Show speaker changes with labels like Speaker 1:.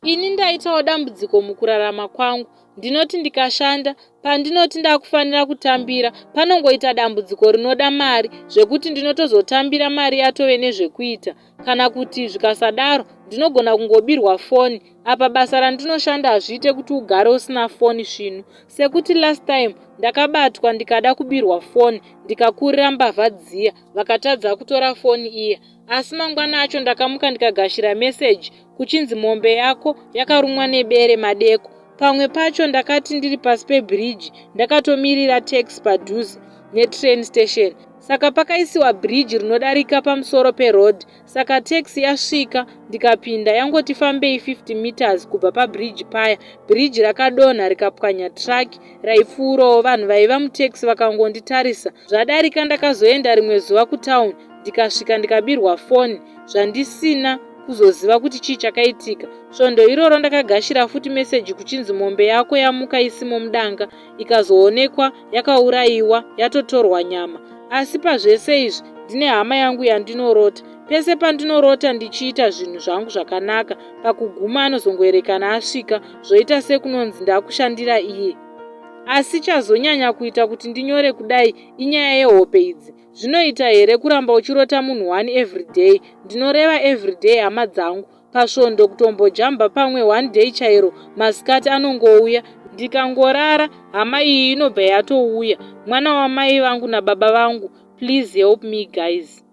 Speaker 1: Ini ndaitawo dambudziko mukurarama kwangu. Ndinoti ndikashanda, pandinoti ndakufanira kutambira, panongoita dambudziko rinoda mari zvekuti ndinotozotambira mari yatove nezvekuita. Kana kuti zvikasadaro, ndinogona kungobirwa foni. Apa basa randinoshanda hazviite kuti ugare usina foni svinu. Sekuti last time ndakabatwa ndikada kubirwa foni ndikakurira mbavha dziya vakatadza kutora foni iya. Asi mangwana acho ndakamuka ndikagashira meseji kuchinzi mombe yako yakarumwa nebere madeko. Pamwe pacho ndakati ndiri pasi pebhiriji ndakatomirira taxi padhuze netrain station. Saka pakaisiwa bhiriji rinodarika pamusoro peroad. Saka taxi yasvika ndikapinda yangoti fambei 50 meters kubva pabhiriji paya. Bhiriji rakadonha rikapwanya truck raipfuurawo. Vanhu vaiva mutaxi vakangonditarisa. Zvadarika ndakazoenda rimwe zuva kutown ndikasvika ndikabirwa foni zvandisina kuzoziva kuti chii chakaitika. Svondo iroro ndakagashira futi meseji kuchinzi mombe yako yamuka isimo mudanga ikazoonekwa yakaurayiwa yatotorwa nyama. Asi pazvese izvi ndine hama yangu yandinorota. Pese pandinorota ndichiita zvinhu zvangu zvakanaka, pakuguma anozongoerekana asvika zvoita sekunonzi ndakushandira iye. Asi chazonyanya kuita kuti ndinyore kudai inyaya yehope idzi. Zvinoita here kuramba uchirota munhu one everyday? Ndinoreva everyday hama dzangu. Pasvondo kutombojamba pamwe one day chairo masikati anongouya. Ndikangorara hama iyi inobva yatouya. Mwana wamai vangu nababa vangu, please help me guys.